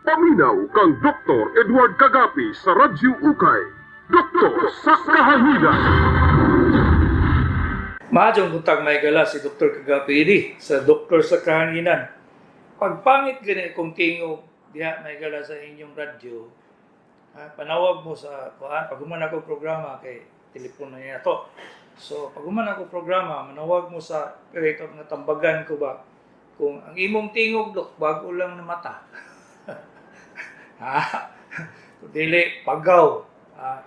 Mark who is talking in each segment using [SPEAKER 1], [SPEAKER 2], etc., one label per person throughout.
[SPEAKER 1] Paminaw kang Dr. Edward Kagapi sa Radyo Ukay. Doktor sa Kahanginan.
[SPEAKER 2] Maayong buntag, mga higala, si Dr. Kagapi sa Doktor sa Kahanginan. Pagpangit gani akong tingog diha, mga higala, sa inyong radyo, ha, panawag mo sa kuan pag human ako programa kay telepono niya to. So pag human ako programa, manawag mo sa operator nga tambagan ko ba kung ang imong tingog, dok, bago lang na mata. Ha? Kung dili pagaw. Ha?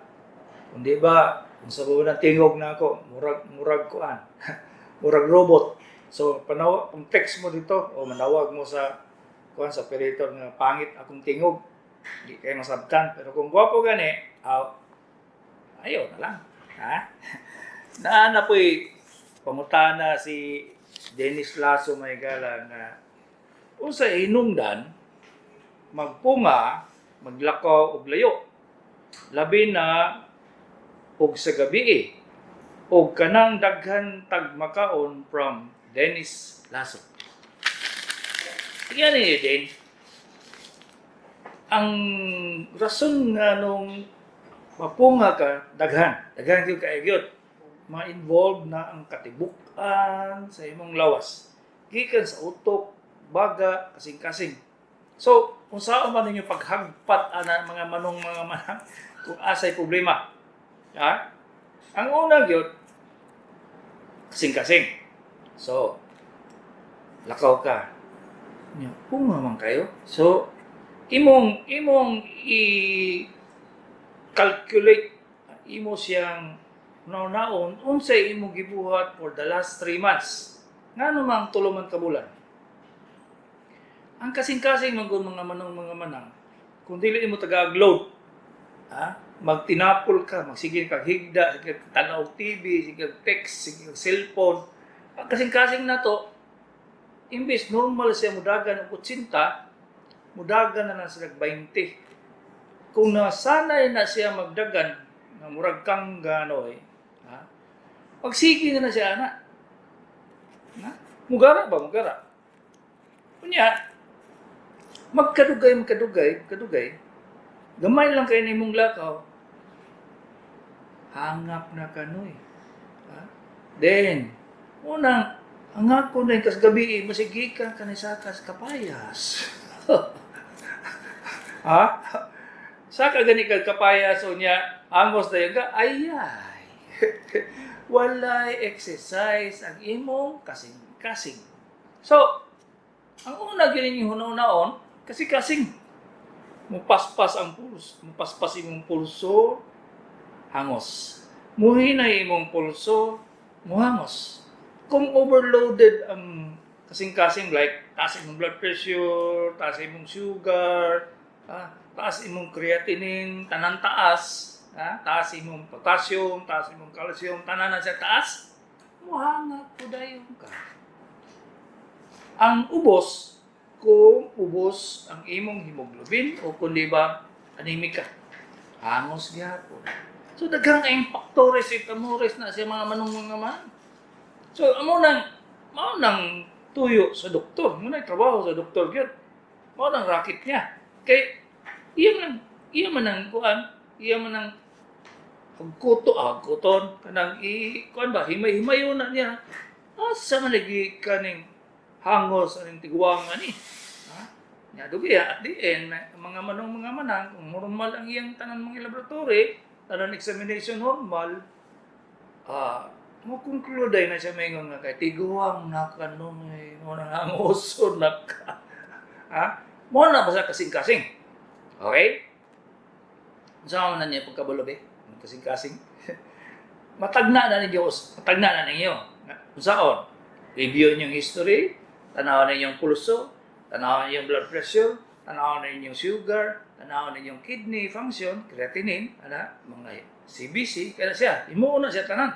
[SPEAKER 2] Kung di ba, kung sa ng tingog na ako, murag kuan. Murag robot. So panawag, kung text mo dito o manawag mo sa kuan, sa operator nga pangit akong tingog, di kayo masabtan. Pero kung gwapo gani, aw, ayaw na lang. Ha? Naa na po'y pangutana si Dennis Lasso, mga higala, nga unsa hinungdan magpunga maglakaw og layo, labi na og sa gabi og kanang daghan tag makaon, from Dennis Lasso. Tingnan ninyo din ang rason nga nung mapunga ka daghan, daghan gyud kaayo gyud ma-involve na ang katibukan sa imong lawas gikan sa utok, baga, kasing-kasing. So kung saan man ninyo paghagpat ana, mga manong, mga manang, kung asay problema, ha, ang una gyud, kasing-kasing. So lakaw ka nya, punga man kayo, so imong i calculate, imo siyang naon unsay imong gibuhat for the last 3 months, ngano mang 3 man ka bulan. Ang kasing-kasing man gud, mga manong, mga manang, kung dili mo taga-load, ha, magtinapol ka, magsige kag higda, sige kag tan-aw og TV, sige kag text, sige kag cellphone. Ang kasing-kasing nato, imbes normal siya mudagan og 80, mudagan na lang sila 20. Kung nasanay na siya magdagan, nga murag kang ganoy, ha? Pagsige na na siya ana. Na? Mugara ba? Mugara. Unya, magkadugay, magkadugay, magkadugay, gamay lang kay nimong lakaw, hangap na kanoy. Ha? Then, unang, ang ako na kas gabi, masigi ka kanisa kas kapayas. Ha? Saka gani kag kapayas unya, angos dayon ka, ayay. Walay exercise ang imong kasing-kasing. So, ang una gyud ninyong hunahunaon, kasi kasing mupaspas ang pulso, mupaspas imong pulso, hangos. Muhinay imong pulso, muhangos. Kung overloaded ang kasing-kasing, like taas imong blood pressure, taas imong sugar, taas imong creatinine, tanan taas, taas imong potassium, taas imong calcium, tanan na siya taas, muhangak po dayon ka. Ang ubos, kung ubos ang imong hemoglobin o kung di ba anemic ka, hangos gyapon. So daghang kayong faktores at amores na siya, mga manong, mga man. So amo nang mao nang tuyo sa doktor, mo nang trabaho sa doktor gyud. Mao nang racket niya. Kay iya man ang kuan, iya man ang pagkuto, kuton kanang i kuan ba, himay-himayo na niya. Asa man lagi kaning hangos aning tiguangan ni? Ha? Nya dugi at the end, mga manong, mga manang, kung normal ang iyang tanan mga laboratory, tanan examination normal, mo conclude ay na siya maingon nga kay tiguang na kanoy mo na hangoson na ka. Ha? Mo na ba sa kasing-kasing? Okay? Unsa man na niya pagkabalo be? Kasing-kasing. Matagna na ninyo, matagna na ninyo. Unsaon? Review ninyong history, tanawan ninyong pulso, tanawan ninyong blood pressure, tanawan ninyong sugar, tanawan ninyong kidney function, creatinine, ana, mga CBC, kaya siya, imuuna siya tanan.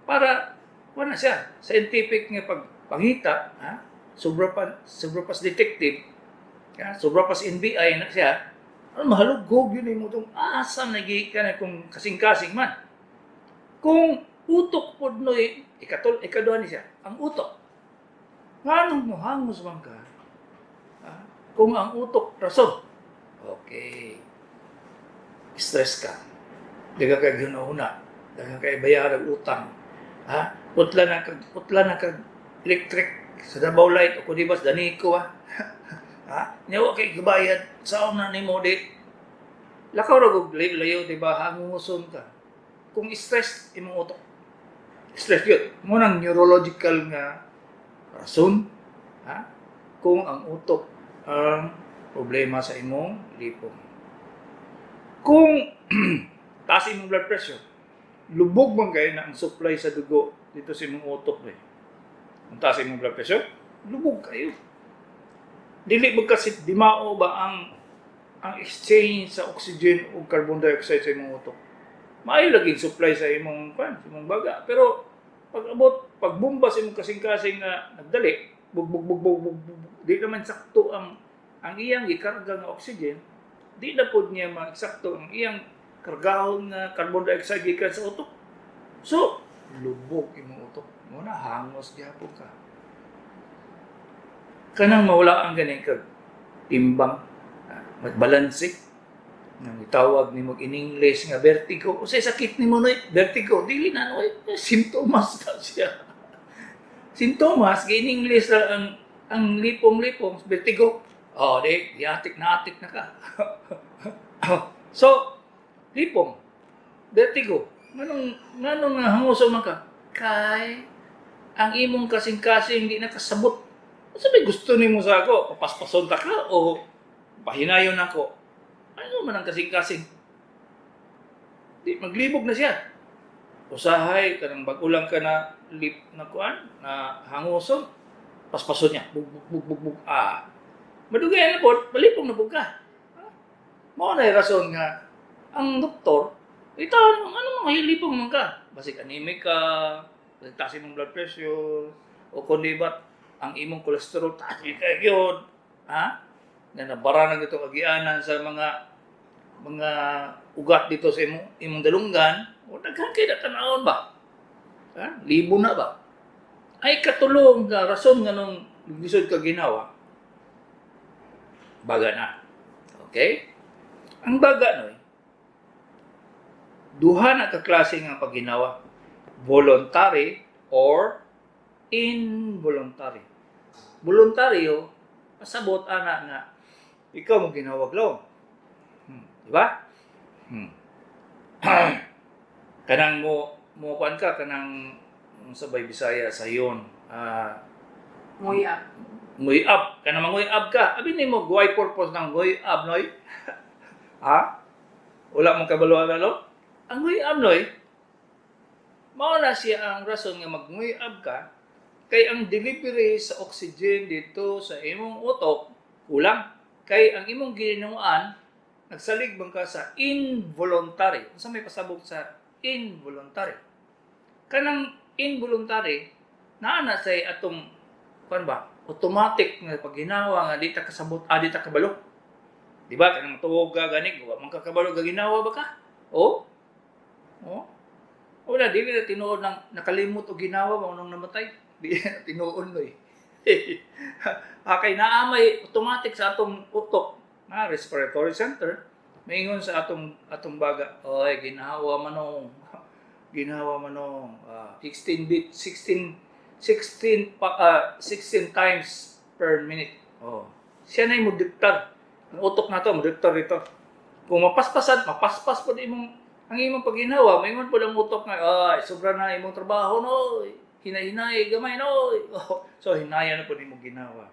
[SPEAKER 2] Para, wala siya, scientific nga pagpangita, ha? Sobra pas detective, ha? Sobra pas NBI na siya, ano, mahalugog yun mo itong asa nagi ka na kung kasing-kasing man. Kung utok pod noy, ikatol, ikaduha ni siya, ang utok. Nganong mohangos man ka? Ha? Kung ang utok rason. Okay. Stress ka. Daghan kay hunahuna. Daghan kay bayar og utang. Ha? Putla na kag electric sa Davao Light o kundi ba sa Daniko, ha? Ha? Nya wa kay gabayad sa na nimo di lakaw ra og layo-layo, di ba? Hanguson ka. Kung stress imong utok. Stress yun. Mao nang neurological nga rason, ha? Kung ang utok ang problema sa imong lipong. Kung taas imong blood pressure, lubog man kayo na ang supply sa dugo dito sa imong utok eh. Kung taas imong blood pressure, lubog kayo. Dili ba kasi di mao ba ang exchange sa oxygen ug carbon dioxide sa imong utok? Maayo lagi supply sa imong kwan, sa imong baga. Pero pag abot, pag bomba sa imong kasing-kasing nga nagdali, bug bug bug bug bug, bug, di naman sakto ang iyang gikarga nga oxygen, di na pod niya ma-eksakto ang iyang kargahon nga carbon dioxide gikan sa utok. So, lubog imong utok. Mao na hangos gyapon ka. Kanang mawala ang ganing kag timbang, magbalanse nang itawag nimo in English nga vertigo. Unsay sakit nimo, noy? Vertigo. Dili na, noy, simptomas na siya. Simptomas in English ra ang lipong-lipong, vertigo. Oh, di giatik na atik na ka. So lipong, vertigo, nganong hanguso man ka? Kay ang imong kasing-kasing di nakasabot. Unsa may gusto nimo sa ako? Papaspason ta ka o pahinayon ako? Ano man ang kasing-kasing? Di maglibog na siya. Usahay kanang bag-o lang ka na lip na kuan na hanguson, paspason niya. Bug bug bug bug bug. Ah. Madugay na pod, malipong na pud ka. Ha? Mao na rason nga ang doktor itaw ano mga hilipong man ka. Basig anemic ka, basig taas imong blood pressure, o kundi ba ang imong cholesterol taas kay gyud. Ha? Na nabara na gito kagianan sa mga ugat dito sa imong dalunggan, o daghan kay na tan-awon ba? Ha? Libo na ba? Ay katulong nga rason nga nung lisod ka ginawa, baga na. Okay? Ang baga, noy, duha na ka klase nga pagginawa. Voluntary or involuntary. Voluntaryo, pasabot ana nga ikaw mo ginawag lo. Di ba? Kanang mo mo kuan ka kanang sabay Bisaya sa yon. Ah,
[SPEAKER 3] Nguyap.
[SPEAKER 2] Nguyab, kanang manguyab ka. Abi nimo why purpose ng nguyab, noy? Ha? Wala mong kabalo lo? Ang nguyab, noy, mao na siya ang rason nga magnguyab ka kay ang delivery sa oxygen dito sa imong utok kulang. Kay ang imong ginanuan nagsalig man ka sa involuntary. Unsa may pasabot sa involuntary? Kanang involuntary naa na say atong kuan ba? Automatic nga pagginawa nga di ta kasabot, ah, di ta kabalo. Di ba? Kanang tuog ka gani, wa man ka kabalo gaginawa ba ka? O? O? Wala, dili na tinuod ng nakalimot og ginawa ba nung namatay. Di na tinuod, noy. Ah, kay naa may automatic sa atong utok na respiratory center, maingon sa atong baga, "Oy, ginawa manong. Ginawa manong." Ah, 16 bit 16 16 pa, 16 times per minute. Oh. Siya na yung modiktar. Ang utok na to, modiktar dito. Kung mapaspasan, mapaspas po imong ang imong paginawa, maingon po ang utok nga, "Ay, sobra na imong trabaho, no. Hinay-hinay, gamay, no." Oh, so, hinaya na po imong ginawa.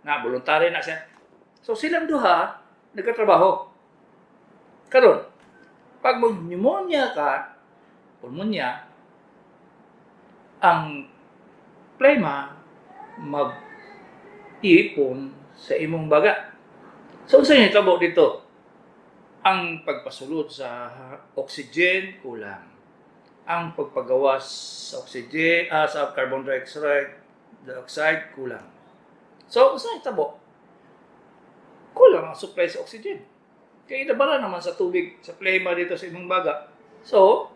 [SPEAKER 2] Na, voluntary na siya. So, silang duha, nagkatrabaho. Karon, pag mag-pneumonia ka, pulmonya, ang plema mag-ipon sa imong baga. So, unsa yung tabo dito? Ang pagpasulod sa oxygen, kulang. Ang pagpagawas sa oxygen, sa carbon dioxide kulang. So, unsa yung tabo? Kulang ang supply sa oxygen. Kaya nabara naman sa tubig, sa plema dito sa imong baga. So,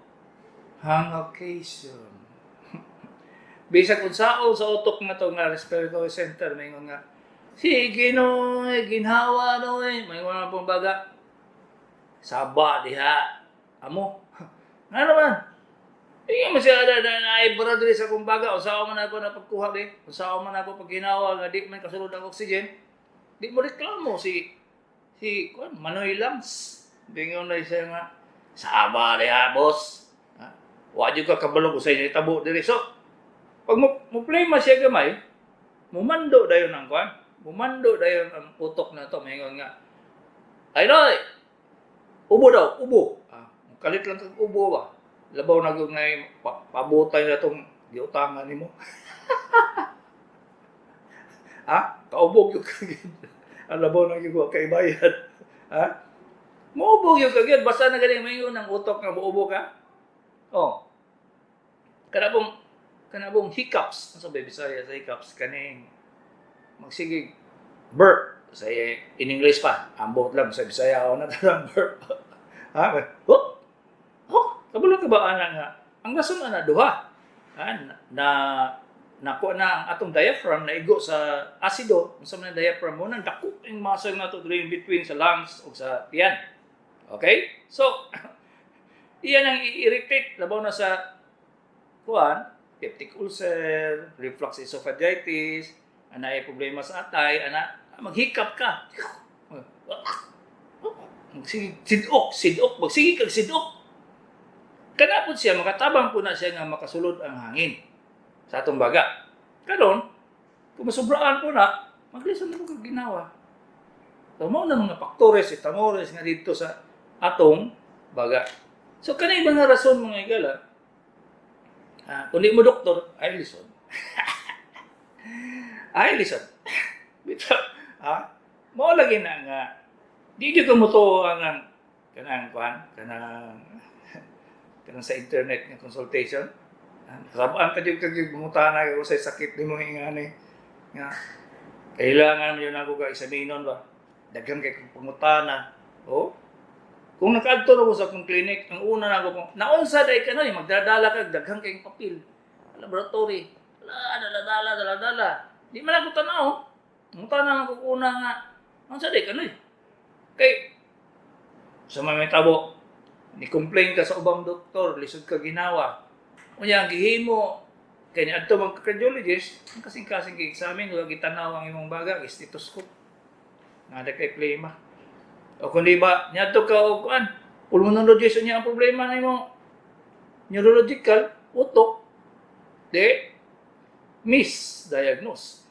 [SPEAKER 2] hangocasyon. Bisag unsaon sa utok nga to nga respiratory center, may nga Sige noy, ginhawa noy, may mga pong baga. Saba diha. Amo. Nga naman. Hindi mo siya na na na diri sa akong baga. Usawa man ako na pagkuha di. Usawa man ako pag ginawa nga di man kasulod ang oxygen. Di mo reklamo si si kuan Manoy Lams. Bingon na siya nga saba diha, boss. Ha? Wa jud ka kabalo kung sa inyo tabo diri. So, pag mo play ma siya gamay, mumando dayon ang kuan. Mumando dayon ang utok na to. Maingon nga, "Ay noy, ubo daw, ubo." Ah, kalit lang kag ubo ba. Labaw na gyud ngay pabutay na tong giutangan nimo. Ha? Kaubog yung kagid. Ang labaw na gyud wa kay bayad. Ha? Muubog yung kagid. Basta na galing maingon ang utok nga muubo ka. Oh. Kana pong hiccups. Ano sa Bisaya sa hiccups? Kaning magsige burp. Sa in English pa. Ambot lang sa Bisaya ako na talang burp. Ha? Oh! Oh, kabalo ka ba ana nga? Ang rason ana duha. Ha, na, na nakuha na ang atong diaphragm na igo sa asido, unsa man ang diaphragm mo nang dako yung muscle na to in between sa lungs ug sa tiyan. Okay? So, iyan ang i-irritate labaw na sa kuan, peptic ulcer, reflux esophagitis, ana ay problema sa atay, ana maghikap ka. Magsige sidok, sidok, magsige kag sidok. Kana po siya makatabang po na siya nga makasulod ang hangin sa atong baga. Karon, kung masubraan po na, maglisod na mo kag ginawa. So, mao na mga faktores, itamores nga dito sa atong baga. So, kanay mga rason, mga igala, ah, kung di mo doktor, ay lisod. Ay lisod. Bitaw, ha? Mao lagi na nga, di gyud ko motuo ang ang kanang kuan, kanang kanang sa internet nga consultation. Ah, kasabaan ka gyud kag mangutana ka sa sakit nimo ingani nga kailangan mo yun ako ka examinon ba. Daghan kay kong pangutana. Oh. Kung nakaadto na ko sa akong clinic, ang una na ako kung naunsa day ka noy, magdadala ka daghan kayong papel. Laboratory. Dala, dala, dala, dala, dala. Di man ako tanaw. Mangutana ako una nga, unsa day ka noy? Kay sa may tabo, ni complain ka sa ubang doktor, lisod ka ginawa. Unya ang gihimo kay ni adto mang cardiologist, ang kasing-kasing gi-examine, wala gitanaw ang imong baga, stethoscope. Nada kay plema. O kung di ba, niadto ka og kuan, pulmonologist, unya ang problema nimo neurological, utok, di misdiagnose.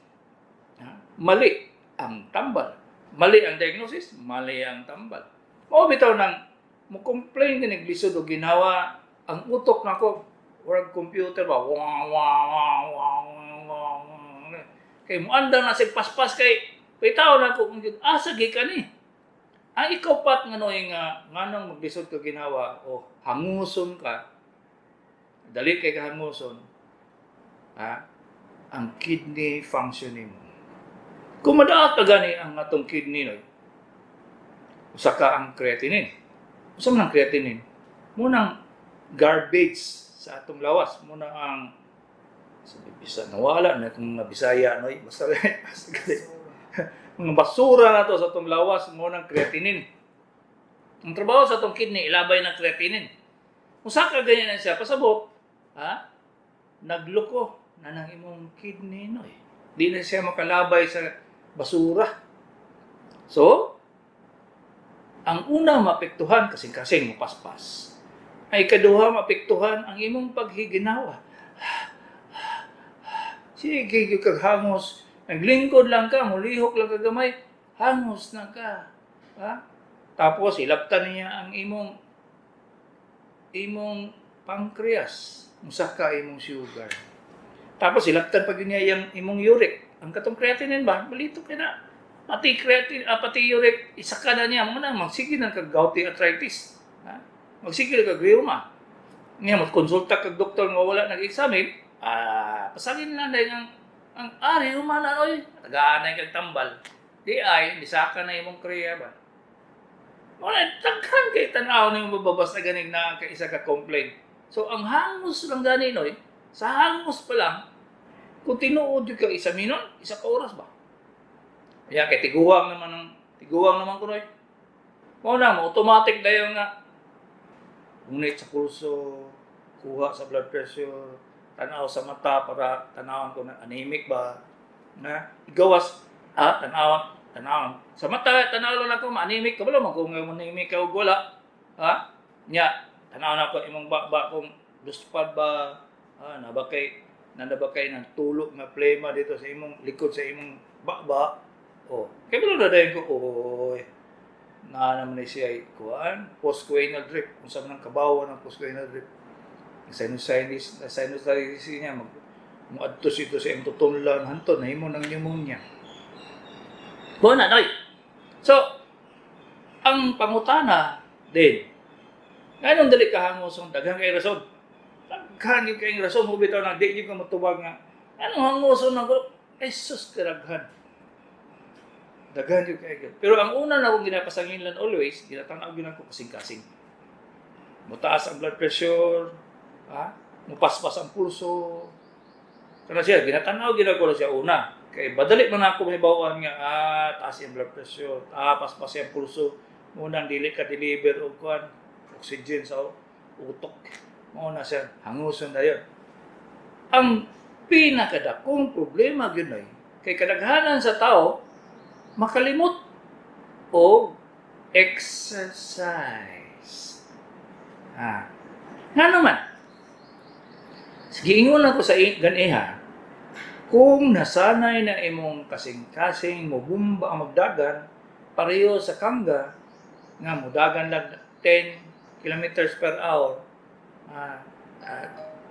[SPEAKER 2] Ha? Mali ang tambal. Mali ang diagnosis, mali ang tambal. Mao bitaw nang mo complain ka naglisod og ginawa, ang utok nako murag computer ba, wah wah wah wah wah wah. Kay muandar na sig paspas kay bitaw na ko kung asa gikan ni. Ang ikaw pat nga noy nga nganong maglisod ka ginawa o hanguson ka, dali kay ka hanguson, ha, ang kidney function nimo. Kung madaat ka gani ang atong kidney noy, usa ka ang creatinine. Usa man ang creatinine? Munang garbage sa atong lawas, muna ang sa bisa nawala na itong mga Bisaya noy, basta basta gali. Mga basura na to sa atong lawas mo ng creatinine. Ang trabaho sa atong kidney, ilabay ng creatinine. Usa ka ganyan na siya, pasabot, ha? Nagloko na ng imong kidney noy. Di na siya makalabay sa basura. So, ang una maapektuhan, kasing-kasing mapaspas. Ay kaduha maapektuhan ang imong paghiginawa. Sige, gyud kag hangos. Naglingkod lang ka, mulihok lang ka gamay, hangos na ka. Ha? Tapos ilaptan niya ang imong imong pancreas, musaka imong sugar. Tapos ilaptan pa gyud niya yung imong uric. Ang katong creatinine ba, balito kay na. Pati creatinine, ah, pati uric, isa ka na niya mo na magsige na kag gouty arthritis. Ha? Magsige kag rheuma. Nga magkonsulta kag doktor nga wala nag-examine, ah, pasagin lang dahil ang ah, rheuma na oy, tagaan na kag tambal. Di ay, misaka na imong kriya ba. Wala, daghan kay tan-aw nimo mababas na ganing na kay isa ka complaint. So ang hangos lang gani noy, sa hangos pa lang, kung tinuod jud ka examinon, isa ka oras ba? Ya, kay tiguwang naman kunoy. Mao na mo automatic dayon nga ngunit sa pulso, kuha sa blood pressure, tanaw sa mata para tanawon ko na anemic ba, na igawas tanaw tanaw sa mata, tanaw lang ako ma-anemic ka, wala man kung anemic ka og wala, ha. Nya tanaw na ko imong baba kung luspad ba, na ba kay nang tulo nga plema dito sa imong likod, sa imong baba. Oh, kay wala na dayon ko, oy, naa naman ni siya kuan postcoinal drip. Unsa man ang kabawa ng postcoinal drip? Sinusitis, sinusitis niya, mag muadto sito sa imong tutunlan hanto nahimo ng pneumonia. Mo na noy. So ang pangutana din, nganong dali ka hangoson? Daghan kay rason, daghan gyud kay rason. Mo bitaw na di gyud ka motubag nga anong hangoson ng ko, Jesus, kadaghan, daghan gyud kay. Pero ang una na akong ginapasanginlan always, ginatanaw gyud ako kasing-kasing. Mutaas ang blood pressure, ha? Mupaspas ang pulso. Kana siya, ginatanaw gyud ako siya una. Kay badali man ako mahibaw-an nga taas ang blood pressure, paspas ang pulso, munang dili ka deliver og kuan oxygen sa utok. Mao na siya, hanguson dayon. Ang pinakadakong problema gyud ay kay kadaghanan sa tao makalimot og exercise. Ha. Nga naman, sige, ingon ako sa ganiha, kung nasanay na imong kasing-kasing mobumba ang magdagan, pareho sa kangga, nga mudagan lang 10 kilometers per hour,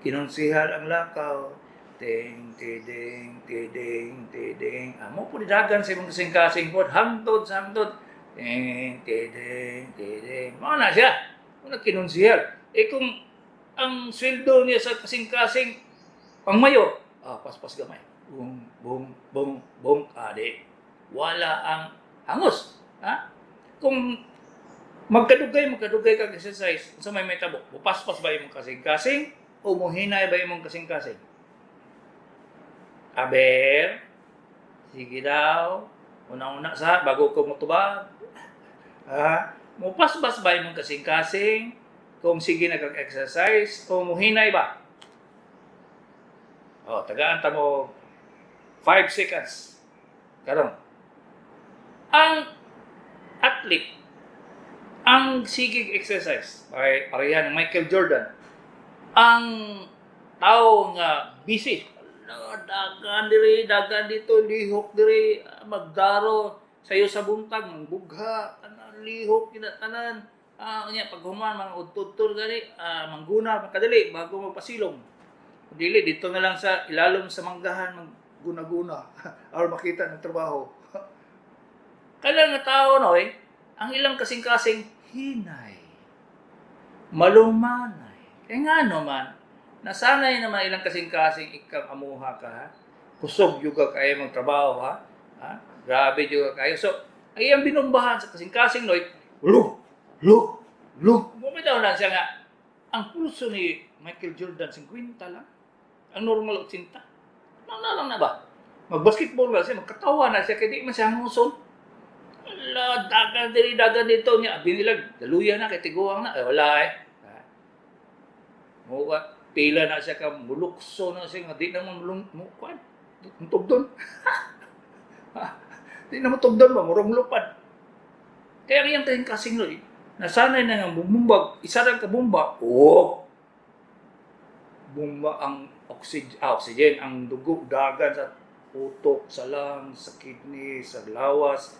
[SPEAKER 2] kinonsihal ang lakaw, ting, tiding, tiding, tiding. Mo po dagan sa imong kasing-kasing po, hangtod sa hangtod, ting, tiding, tiding. Mao na siya. Mao na kinonsihal. Eh kung ang sweldo niya sa kasing-kasing pang mayor, paspas gamay. Bung, bung, bung, bung, di. Wala ang hangos. Ha? Kung magkadugay kag exercise, unsa may mahitabo? Mupaspas ba imong kasing-kasing o muhinay ba imong kasing-kasing? Aber, sige daw, una-una sa bago ko motubag. Ha? Mupaspas ba imong kasing-kasing kung sige na kag exercise o muhinay ba? Oh, tagaan ta mo 5 seconds. Karon. Ang athlete, ang sigig exercise, pareha ng Michael Jordan, ang tao nga busy, dagan diri, dagan dito, lihok diri, magdaro sayo sa buntag, mangbugha, tanan lihok kina tanan. Unya pag human mga udtudtol gani, mangguna makadali bago magpasilong. Dili dito na lang sa ilalom sa manggahan magguna-guna or makita ng trabaho. Kailan nga tao noy, ang ilang kasing-kasing hinay, malumanay. Kaya nga naman, nasanay naman ilang kasing-kasing ikang amuha ka, ha? Kusog juga kayo magtrabaho, ha? Ha? Grabe juga kayo. So, ay ang binumbahan sa kasing-kasing noy, lug, lug, lug. Bumitaw na siya nga, ang pulso ni Michael Jordan, 50 lang. Ang normal, 80. Ano na lang na ba? Mag-basketball na siya, magkatawa na siya, kaya di man siya hanguson. Wala, dagan diri, dagan dito niya. Abi nila, daluya na, kay tiguang na. Eh, wala eh. Muka, pila na siya ka, mulukso na siya, nga di na mo mulung, mukuan. Tugdon. Di na mo tugdon ba, murong lupad. Kaya kayang tayong kasing loy, nasanay na nga bumumbag, isa lang ka bumba, oh! Bumba ang oxygen, ang dugo, dagan sa utok, sa lungs, sa kidney, sa lawas.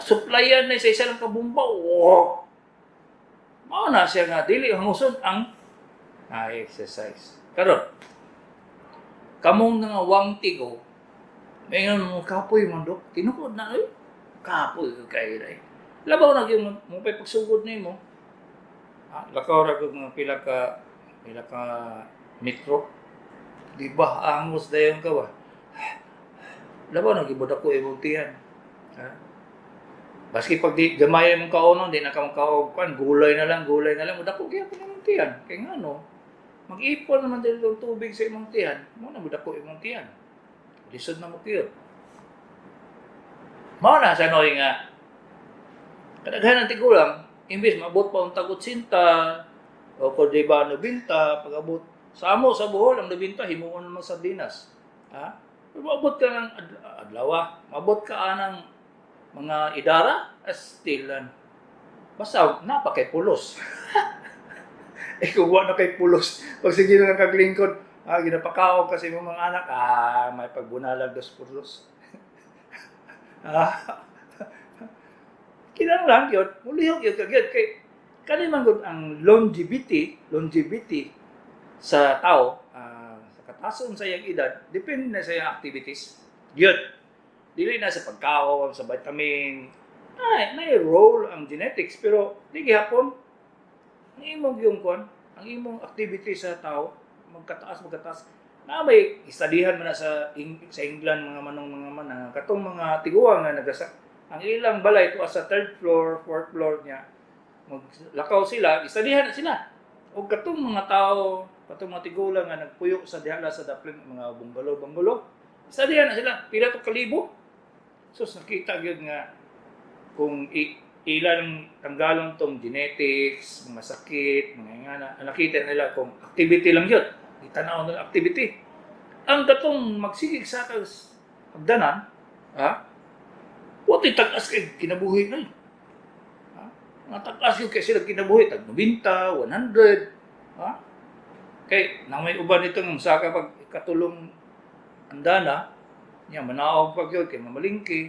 [SPEAKER 2] Supplyan na sa isa lang ka bumba, oh! Mao na siya nga, dili hanguson ang exercise. Karon, kamong nga wang tigo, may mo kapoy man dok, tinuod na eh. Kapoy kay day. Labaw na gyud mo pay pagsugod nimo. Lakaw ra gyud mga pila ka metro. Di ba angos dayon ka ba? Labaw na gyud ako imong tiyan. Ha? Baski pag di gamay imong kaonon, di na ka makaog kuan, gulay na lang, mudako gyud imong tiyan. Kay ngano? Mag-ipon naman dili tong tubig sa imong tiyan, mo na mudako imong tiyan. Lisod na mo kiyot. Mao na sa noy nga kadaghanan tigulang, imbes maabot pa ang tag 80 o kung di ba 90, pag-abot sa amo sa Bohol, ang 90 himuon naman sardinas. Ha? Pero maabot ka ng adlaw, maabot ka anang mga idara, astilan. Basta napa kay pulos. Eh kung wa na kay pulos, pag sige na lang kag lingkod, ginapakaon kasi imong mga anak, may pagbunalag dos pulos. Kinahanglan gyud, mulihok gyud ka gyud kay kani man gud ang longevity sa tao, sa katason sa iyang edad, depende na sa iyang activities. Gyud. Dili na sa pagkaon, sa vitamin, ay, may role ang genetics, pero di gihapon ang imong yung kuan, ang imong activity sa tao magkataas magkataas na. May istadihan man na sa England, mga manong mga manang, katong mga tiguang nga nagasa ang ilang balay tuwa sa third floor, fourth floor niya, maglakaw sila, istadihan na sila og katong mga tao, katong mga tigulang nga nagpuyo sa diha sa daplin, mga bungalow bungalow, istadihan na sila pila to kalibo. So nakita gyud nga kung ilang tanggalon tong genetics, mga sakit, mga ngana, ang nakita nila kung activity lang yun. Itanaw nila activity. Ang katong magsigig sa hagdanan, ha? Wa tag-as kay kinabuhi na. Ha? Mga tag-as yung kay sila kinabuhi, tag 90, 100, ha? Kay nang may uban nito ng saka pag katulong andana, niya manaog pag yun, kay mamalingki,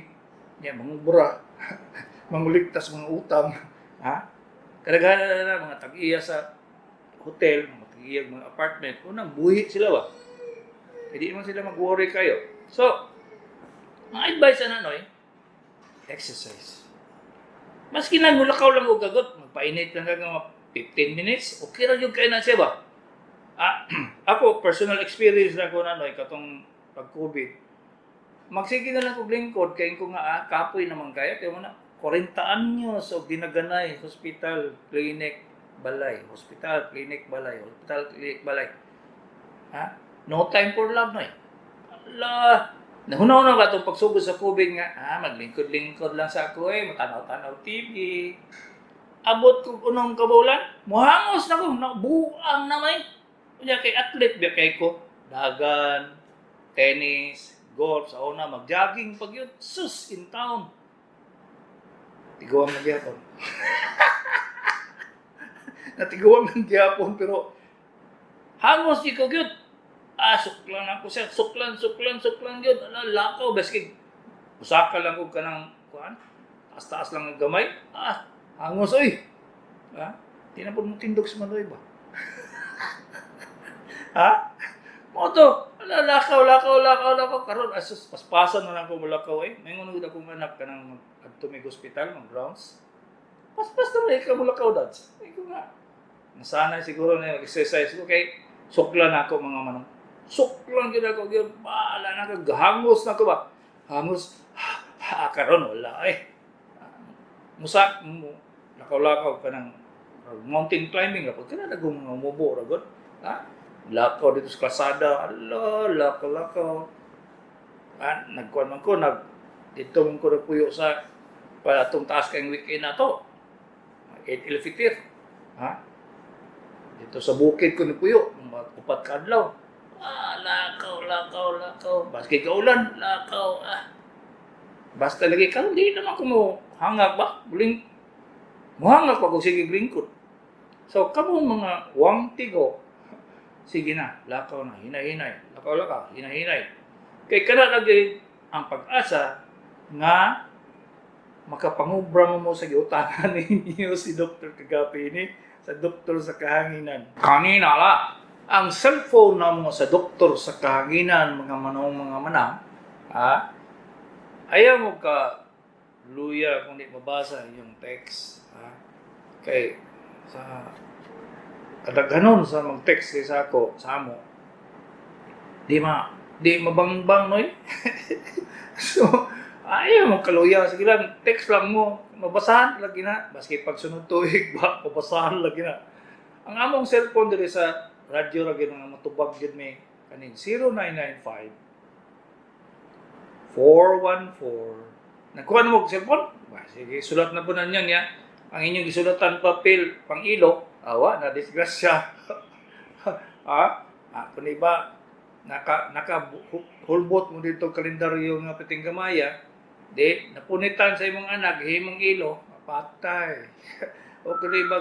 [SPEAKER 2] niya mangubra, manguliktas mga utang, ha? Kadaghanan na mga tag-iya sa hotel, mga tag-iya mga apartment, unang buhi sila ba? Hindi man sila mag-worry kayo. So, ang advice na noy, exercise. Maski na mulakaw lang og gagot, magpainit lang ka mga 15 minutes, okay ra gyud kay na siya ba? Ako, personal experience na ko na noy, katong pag-COVID. Magsige na lang kog lingkod, kay ko nga, kapoy naman kaya, kaya mo na, 40 anyos og dinaganay, hospital, clinic, balay, hospital, clinic, balay, hospital, clinic, balay. Ha? No time for love, noy. Ala, nahuna-huna ka itong pagsugod sa COVID nga, maglingkod-lingkod lang sa ako eh, matanaw-tanaw TV. Abot ko unong kabulan, muhangos na ko, nabuang na may. Unya kay athlete ba kay ko, dagan, tennis, golf, sa una, mag-jogging pag yun, sus, in town. Tiguang na gyapon. Natiguang ng gyapon, pero hangos di ko gyud. Suklan ako siya. Suklan, suklan, suklan gyud. Ala, lakaw. Baski, usaka lang ko kanang, kuan, taas-taas lang ang gamay. Hangos, oy. Ha? Di na po mo tindog sa manoy ba? Ha? Mo to, ala, lakaw, lakaw, lakaw, lakaw. Karon, asus, paspasan na lang ko mulakaw eh. May ngunod akong anak kanang adto may hospital, mag rounds. Paspas na lang ka mulakaw, dads. Ay ko nga. Nasanay siguro na exercise ko kay suklan ako, mga manong. Suklan gyud ako gyud. Bahala na ka, gahangos na ko ba. Hangos, ha, karon wala eh. Musa mo lakaw-lakaw ka ng mountain climbing ra pud kana nagong mga mubo ra gud. Ha? Lakaw dito sa kalsada, ala, lakaw-lakaw. Nagkuan man ko, nag dito man ko nagpuyo sa para atong taas kayong weekend na to. Eid el-Fitr. Ha? Dito sa bukid ko nagpuyo, mga 4 ka adlaw. Lakaw, lakaw, lakaw. Baski kaulan, lakaw. Basta lagi karon di naman ko mo hangag ba? Buling muhangag pa kung sige lingkod. So kamo mga wang tigo, sige na, lakaw na, hinay-hinay, lakaw-lakaw, hinay-hinay. Kay kana lagi ang pag-asa nga makapangubra mo mo sa giutangan ninyo si Dr. Kagapi ni sa Doktor sa Kahanginan. Kanina la, ang cellphone na mo sa Doktor sa Kahanginan, mga manong mga manang, ha? Ayaw mo ka luya kung di mabasa yung text. Ha? Kay sa kadaghanon sa mag-text kay sa ako, sa amo, di mabangbang noy. So, ayaw mo kaluya. Sige lang, text lang mo. Mabasahan lagi na. Maski pagsunod tuig ba, mabasahan lagi na. Ang among cellphone diri sa radyo ra gyud nga matubag gyud may kaning 0995 414 Nagkuha na mo og cellphone? Ba, sige, sulat na po na niya niya. Ang inyong gisulatan papel pang ilo, awa na disgrasya. Ha? Ah, kung iba naka hulbot mo dito kalendaryo nga piting gamaya, di napunitan sa imong anak himong ilo, patay. O kung iba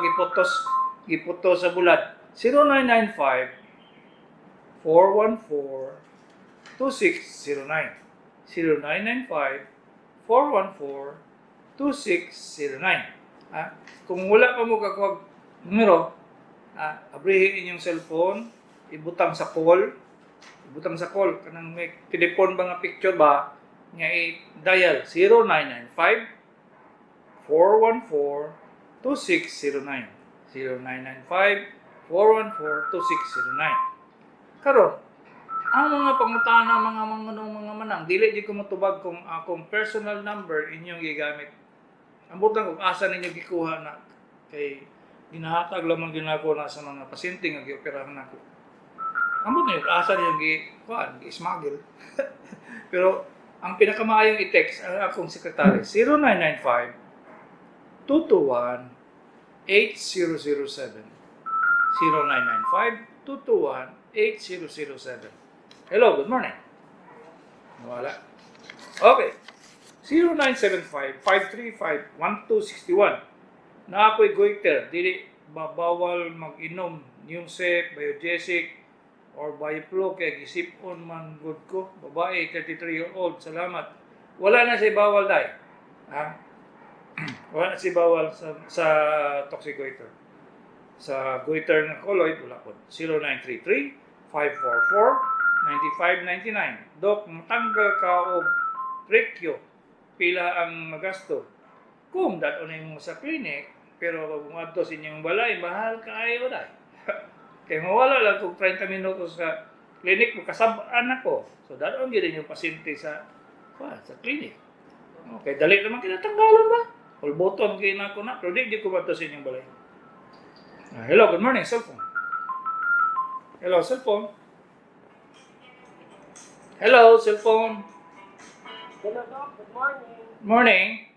[SPEAKER 2] giputos sa bulad. 0995 414 2609. 0995 414 2609. Ah, kung wala pa mo kakuha numero, abrihin inyong cellphone, ibutang sa call, ibutang sa call kanang may telepon ba nga picture ba nga i-dial 0995 414 2609. 0995 414 2609. Karon, ang mga pangutana, mga manang, dili di ko motubag kung akong personal number inyong gigamit. Ambot lang kung asa ninyo gikuha na, kay ginahatag lamang ginako na sa mga pasyente nga gioperahan nako. Ambot ninyo asa ninyo gi kuan, gi-smuggle. Pero ang pinakamaayong i-text ang akong sekretary, 0995 221 8007. 0995 221 8007. Hello, good morning. Wala. Okay. 0975-535-1261. Na ako'y goiter. Dili ba bawal mag-inom Neumsec, Biogesic, or Bioflo kay gisip-on man gud ko? Babae, 33-year-old. Salamat. Wala na siya bawal, day. Ha? Wala na siya bawal sa toxic goiter. Sa goiter ng colloid, wala po. 0933 544 9599. Dok, matanggal ka og prekyo, pila ang magasto? Kung dad-on mo sa clinic, pero kung adto sa inyong balay, mahal kaayo day. Kay mawala lang kung 30 minutos sa clinic, makasab-an ako. So dad-on gyud yung pasyente sa clinic. Okay, dali naman kinatanggalan ba? Hulboton kay na ako na, pero di ko madto sa inyong balay. Ah, hello, good morning, cellphone. Hello, cellphone. Hello, cellphone.
[SPEAKER 3] Hello, Doc. Good morning.
[SPEAKER 2] Morning.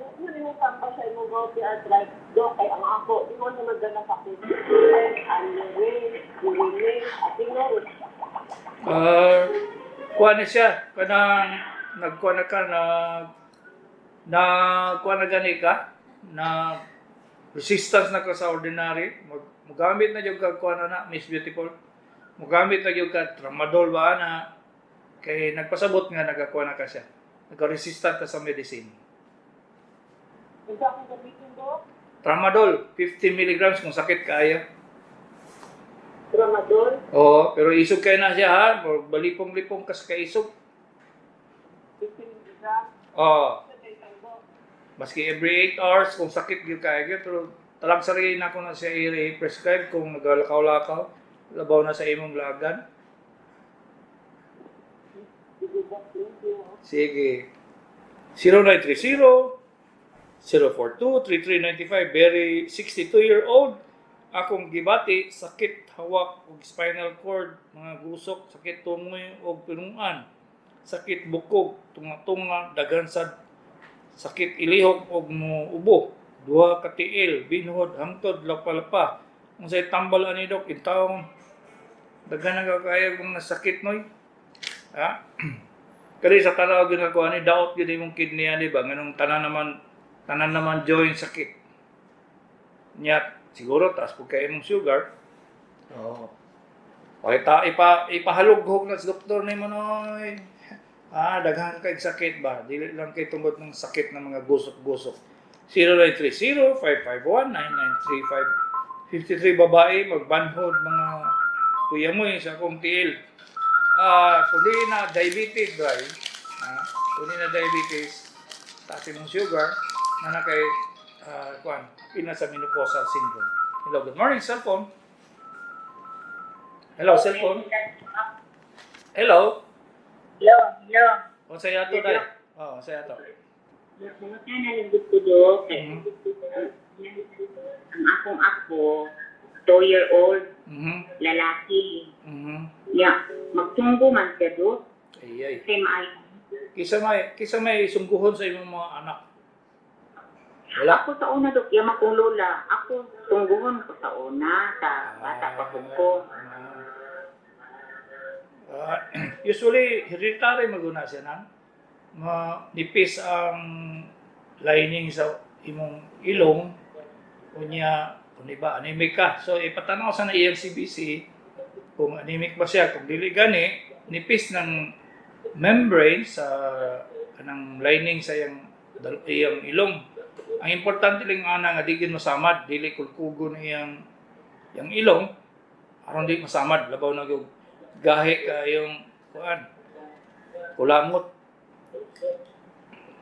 [SPEAKER 3] Kung ano yung tamba sa imong gouty arthritis, Doc, kay ang ako, di ko naman dala sakit. Ay, anyway, urini, ating no.
[SPEAKER 2] Kuha na siya. Kanang nagkuha na ka na nagkuha na gani ka na resistance na ka sa ordinary. Mugamit na jud ka kuha na na Miss Beautiful. Mugamit na jud ka tramadol ba na kay nagpasabot nga nagakuha na ka siya. Nagka-resistant ka sa medicine.
[SPEAKER 3] Unsa akong gamitin, Doc?
[SPEAKER 2] Tramadol, 50 milligrams kung sakit kaayo.
[SPEAKER 3] Tramadol?
[SPEAKER 2] Oo, pero isog kayo na siya ha. Balipong-lipong kas kaisog.
[SPEAKER 3] 15 milligrams.
[SPEAKER 2] Oo.
[SPEAKER 3] Sa isang, Doc.
[SPEAKER 2] Maski every 8 hours kung sakit gyud kaayo, pero talag sarili na ko na siya i-prescribe kung nagalakaw-lakaw labaw na sa imong lagan.
[SPEAKER 3] Sige, Doc. Thank you.
[SPEAKER 2] Sige. 0930 042 3395. Very 62-year-old akong gibati sakit hawak og spinal cord, mga gusok, sakit tungoy og pinungan, sakit bukog, tunga-tunga, daghan sad sakit ilihok og mo ubo, duha ka tiil, binhod hangtod lapa-lapa. Unsay tambal ani, Dok? Intawon daghan na kaayo mga sakit noy, ha. Kani sa tanaw gyud ako ani, daot gyud imong kidney ani ba, nganong tanan naman joint sakit nya. Siguro taas pud kay imong sugar. Oo. Okay, ta ipahalughog na sa doktor nimo noy. Ah, daghan kay sakit ba? Dili lang kay tungod ng sakit ng mga gusok-gusok. 0930 551 9935. 53 babae, magbanhod mga kuya mo eh, sa akong tiil. Ah, kung di na diabetes, dry. Ah, kung di na diabetes, taas imong sugar, na na kay kuan, pina sa menopausal syndrome. Hello, good morning, cellphone. Hello, cellphone. Hello.
[SPEAKER 4] Hello, hello.
[SPEAKER 2] O sa ato dai. Oh, sa ato.
[SPEAKER 4] Mga nalingkod ko, Dok. Ang akong apo, 2-year-old, lalaki. Ya, magtunggo man siya, Dok.
[SPEAKER 2] Ay ay.
[SPEAKER 4] Kay maay.
[SPEAKER 2] Kisa may sungguhon sa imong mga anak? Wala.
[SPEAKER 4] Ako sa una, Dok, yama kong lola. Ako, tungguhon ko sa una, sa bata pa po ko.
[SPEAKER 2] Ah, usually hereditary maguna siya nang nipis ang lining sa imong ilong, unya kung iba anemic ka. So ipatanaw sa na iyang CBC kung anemic ba siya. Kung dili gani, nipis ng membrane sa kanang lining sa iyang ilong. Ang importante lang ana nga di gid masamad, dili kulkugon iyang iyang ilong aron di masamad, labaw na gyud gahi kayong kuan, kulamot.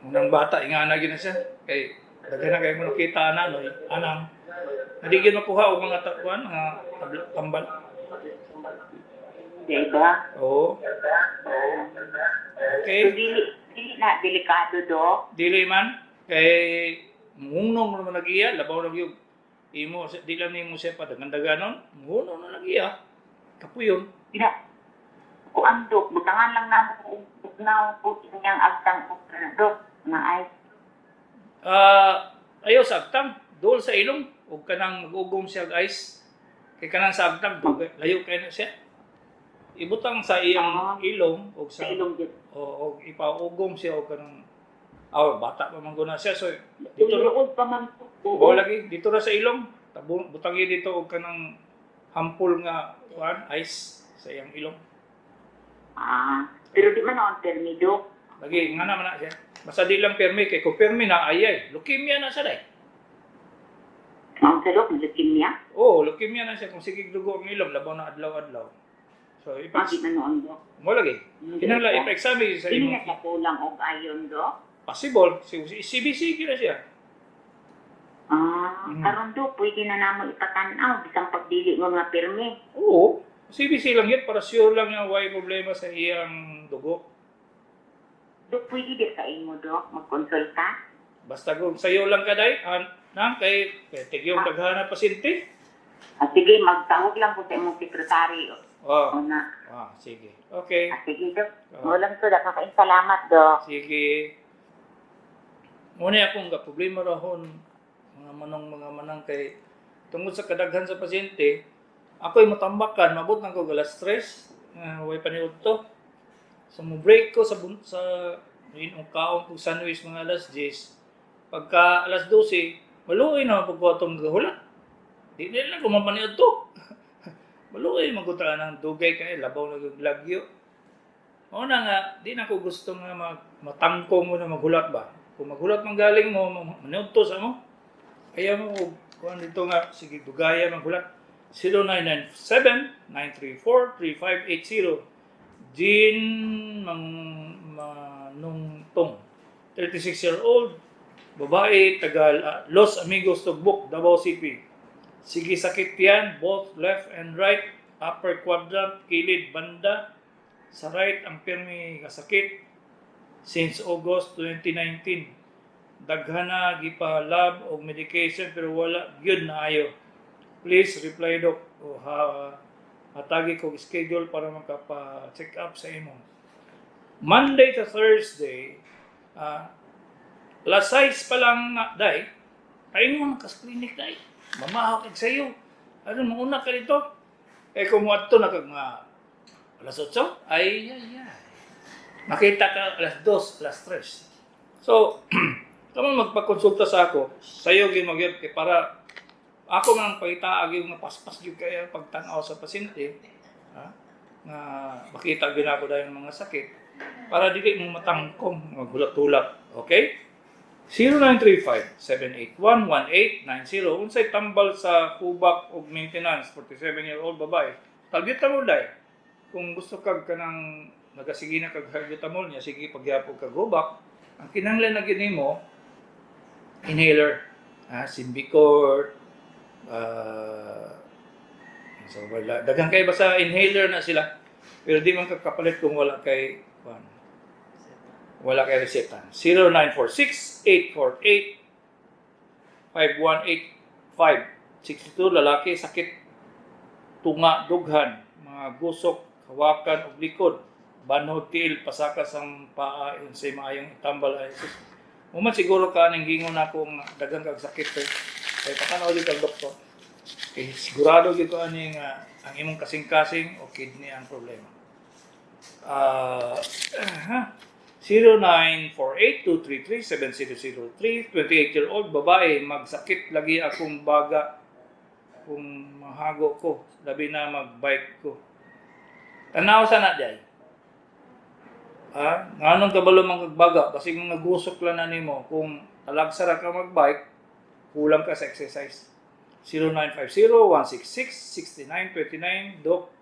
[SPEAKER 2] Unang bata ingana gyud na siya kay daghan na kay mo nakita ana no anang hindi gyud makuha og mga kuan, mga tambal.
[SPEAKER 4] Di ba?
[SPEAKER 2] Oo.
[SPEAKER 4] So,
[SPEAKER 2] Okay.
[SPEAKER 4] dili na delikado, Dok.
[SPEAKER 2] Dili man kay mungnong naman nagiya, labaw na gyud imo di lang nimo siya padagan-daganon, mungnong na nagiya kapuyon.
[SPEAKER 4] Dina, kuan, Dok, butangan lang namo og tugnaw po niyang agtang og Dok, na ay.
[SPEAKER 2] Ah, ayaw sa agtang, dool sa ilong ug kanang mag-ugom siya og ice. Kay kanang sa agtang layo kay na siya. Ibutang sa iyang ilong ug
[SPEAKER 4] Sa
[SPEAKER 2] sa
[SPEAKER 4] ilong gyud.
[SPEAKER 2] O og ipaugom siya og kanang aw bata pa man guna siya, so dito ra
[SPEAKER 4] Tulood pa man po.
[SPEAKER 2] o lagi dito ra sa ilong, tabo butangi dito og kanang hampol nga kuan, ice sa iyang ilong.
[SPEAKER 4] Ah, pero di man on permi, Dok.
[SPEAKER 2] Lagi nga naman na siya. Basta di lang permi kay kung permi na ay ay leukemia na siya dai.
[SPEAKER 4] Mao sa Dok, leukemia.
[SPEAKER 2] Oo, leukemia na siya kung sige dugo ang ilong, labaw na adlaw-adlaw. So
[SPEAKER 4] Ah,
[SPEAKER 2] ipa
[SPEAKER 4] di man noon, Dok.
[SPEAKER 2] mo lagi. Kinahanglan ipa-examine sa
[SPEAKER 4] Dili
[SPEAKER 2] imong
[SPEAKER 4] na siya kulang og ayon, Dok.
[SPEAKER 2] Possible si CBC gyud na siya.
[SPEAKER 4] Ah, karon, Dok, pwede na namo ipatan-aw bisan pagdili mo nga pirmi.
[SPEAKER 2] Oo, CBC lang yun para sure lang nga way problema sa iyang dugo.
[SPEAKER 4] Dok, pwede di sa imo, Dok, magkonsulta.
[SPEAKER 2] Basta kung sayo lang ka day, an, nang kay kay yung daghan na pasyente.
[SPEAKER 4] Ah, sige, magtawag lang ko sa imong sekretary.
[SPEAKER 2] Oh,
[SPEAKER 4] O na.
[SPEAKER 2] ah, sige. Okay.
[SPEAKER 4] Ah, sige, Dok.
[SPEAKER 2] Ah.
[SPEAKER 4] Walang to, kakain salamat, Dok.
[SPEAKER 2] Sige. Muna akong ga problema rahon mga manong mga manang kay tungod sa kadaghan sa pasyente, ako'y matambakan, mabot nang ko alas 3, way paniud to. So mo break ko sa yun ang kaon kong sandwich mga alas 10. Pagka alas 12, maluoy na pagkuha itong gahula. Di nila lang kumapaniod to. Maluoy magutaan ng dugay kay labaw na lagyo. Mao na nga, di na ko gusto nga matangko mo na maghulat ba. Kung maghulat man galing mo, maniud to sa mo. Kaya mo, kuan dito nga, sige, dugaya maghulat. 0997-934-3580. Jean Mang Manungtong, 36-year-old, babae, taga Los Amigos, Tugbok, Davao City. Sige sakit yan, both left and right, upper quadrant, kilid, banda. Sa right, ang pirmi kasakit since August 2019. Daghan na gipa lab og medication pero wala gyud na ayo. Please reply, Doc, o ha, hatagi kog schedule para makapa-check up sa imo. Monday to Thursday, alas 6 pa lang na, day, ay mo ka sa clinic day. Mamahaw kag sayo. Ano mauna ka dito? Eh kung moadto na kag mga alas 8, ay ay ay. Makita ka alas 2, alas 3. So, kamo magpakonsulta sa ako, sayo gyud magyud kay para ako man ang pangitaag yung paspas gyud kaya pagtan-aw sa pasyente, ha? Nga makita gyud ako dahil ng mga sakit para dili mo matangkong maghulat-hulat. Okay? 0935-781-1890. Unsay tambal sa hubak og maintenance, 47-year-old babae. Salbutamol day. Kung gusto kag kanang nagasige na kag salbutamol niya, sige pagyapog kag hubak. Ang kinahanglan na gyud nimo inhaler, ah, Symbicort, so wala. Daghan kay basta inhaler na sila. Pero di man ka kapalit kung wala kay kuan. Wala kay reseta. 0946-848-5185. 62, lalaki, sakit tunga dughan, mga gusok, hawakan ug likod. Banhod tiil, pasakas ang paa, unsay maayong itambal ay sus. Muman siguro ka ning gingon nako nga daghang kag sakit eh. Kay patanaw jud kag doktor. Kay sigurado gyud ko ani nga ang imong kasing-kasing o kidney ang problema. Ah, 0948-233-7003, 28-year-old babae, magsakit lagi akong baga kung mahago ko, labi na magbike ko. Tanaw sa na diay. Ha? Nganong kabalo man kag baga kasi kung nagusok lang na nimo kung talagsa ra ka magbike, kulang ka sa exercise. 0950-166-6929, Doc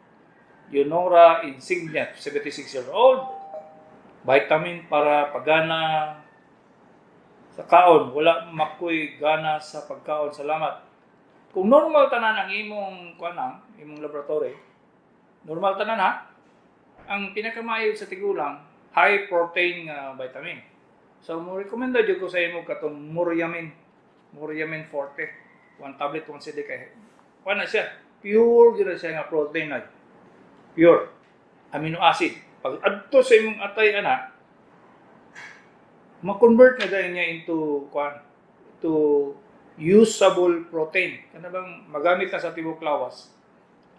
[SPEAKER 2] Leonora Insignia, 76-year-old. Vitamin para pagana sa kaon. Wala makoy gana sa pagkaon. Salamat. Kung normal tanan ang imong kuanang, imong laboratory, normal tanan ha. Ang pinakamaayo sa tigulang, high protein nga vitamin. So mo recommenda jud ko sa imo katong Muryamin, Muryamin Forte. One tablet once a day kay kuan na siya. Pure gyud na siya nga protein na. Pure amino acid. Pag adto sa imong atay ana, ma-convert na dahil niya into kuan to usable protein. Kana bang magamit na sa tibok lawas.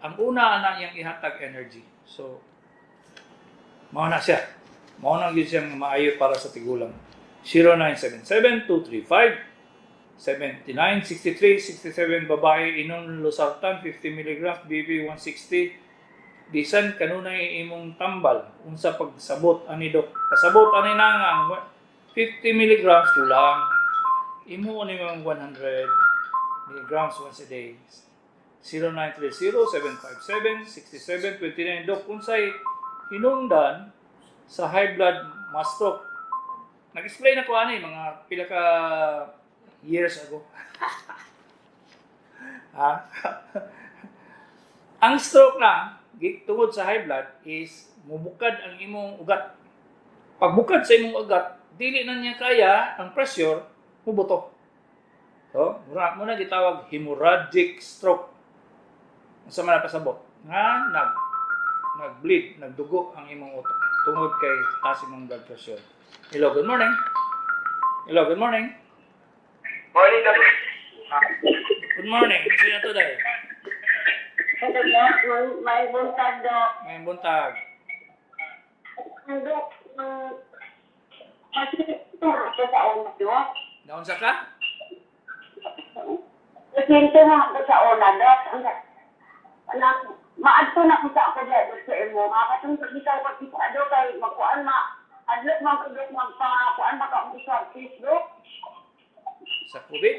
[SPEAKER 2] Ang una ana niyang ihatag energy. So mao na siya. Mao na gyud siyang maayo para sa tigulang. 0977 235 79 63 67, babae, inom losartan 50 mg, BP 160, bisan kanunay imong tambal, unsa pagsabot ani, dok? Pasabot ani na nga ang 50 mg kulang, imo ani mga 100 mg once a day. 0930 757 6729, dok, unsay hinungdan sa high blood ma-stroke? Nag-explain ako ani mga pila ka years ago. Ha? Ang stroke na tungod sa high blood is mubukad ang imong ugat. Pagbukad sa imong ugat, dili na niya kaya ang pressure, mubuto. So, mura mo na gitawag hemorrhagic stroke. Unsa man na pasabot? Nga nag-bleed, nagdugo ang imong utok tungod kay taas imong blood pressure. Hello, good morning. Hello, good morning.
[SPEAKER 5] Morning, Doc.
[SPEAKER 2] Good morning. Sino to day?
[SPEAKER 3] Hello, Doc. May buntag, Doc.
[SPEAKER 2] Ngayong buntag.
[SPEAKER 3] Ang Doc, kasi ito ako sa una, Doc.
[SPEAKER 2] Naunsa ka?
[SPEAKER 3] Pasyente mo ako sa una, Doc. Anak, maadto na ko sa ako diya, Doc, sa imo. Makatong pagkita ko kita, Doc, kay magkuan ma, adlok man ko, Doc, magpa, kuan maka sa Facebook.
[SPEAKER 2] Sa COVID?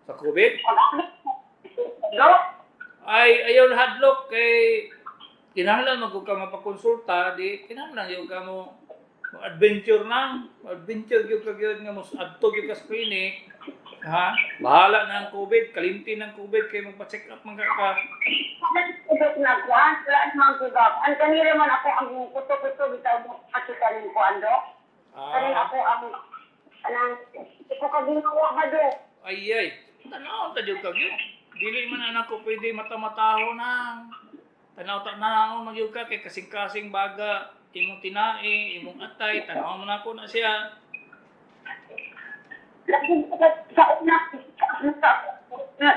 [SPEAKER 2] Sa COVID?
[SPEAKER 3] Doc,
[SPEAKER 2] Ay, ayaw hadlok kay kinahanglan man kung ka mapakonsulta, di kinahanglan gyud ka mo adventure na. Adventure gyud ka gyud nga mo adto gyud ka sa clinic. Ha? Bahala na ang COVID, kalimti ng COVID kay magpa-check up man ka ka.
[SPEAKER 3] Doc, nagkuan, wala man ko, Doc. Ang kanila man ako ang kuto-kuto, bitaw mo, pakita rin kuan, Doc. Kanin
[SPEAKER 2] Ah,
[SPEAKER 3] ako ang, anang, iko ka ginawa ka, Doc.
[SPEAKER 2] Ay ay. Tanaw ta gyud ka gyud. Dili man anak ko pwede mata-mataho na. Tanaw ta na man gyud ka kay kasing-kasing baga imong tinae, imong atay, tanaw man ako na siya.
[SPEAKER 3] Lagi sa una, sa una,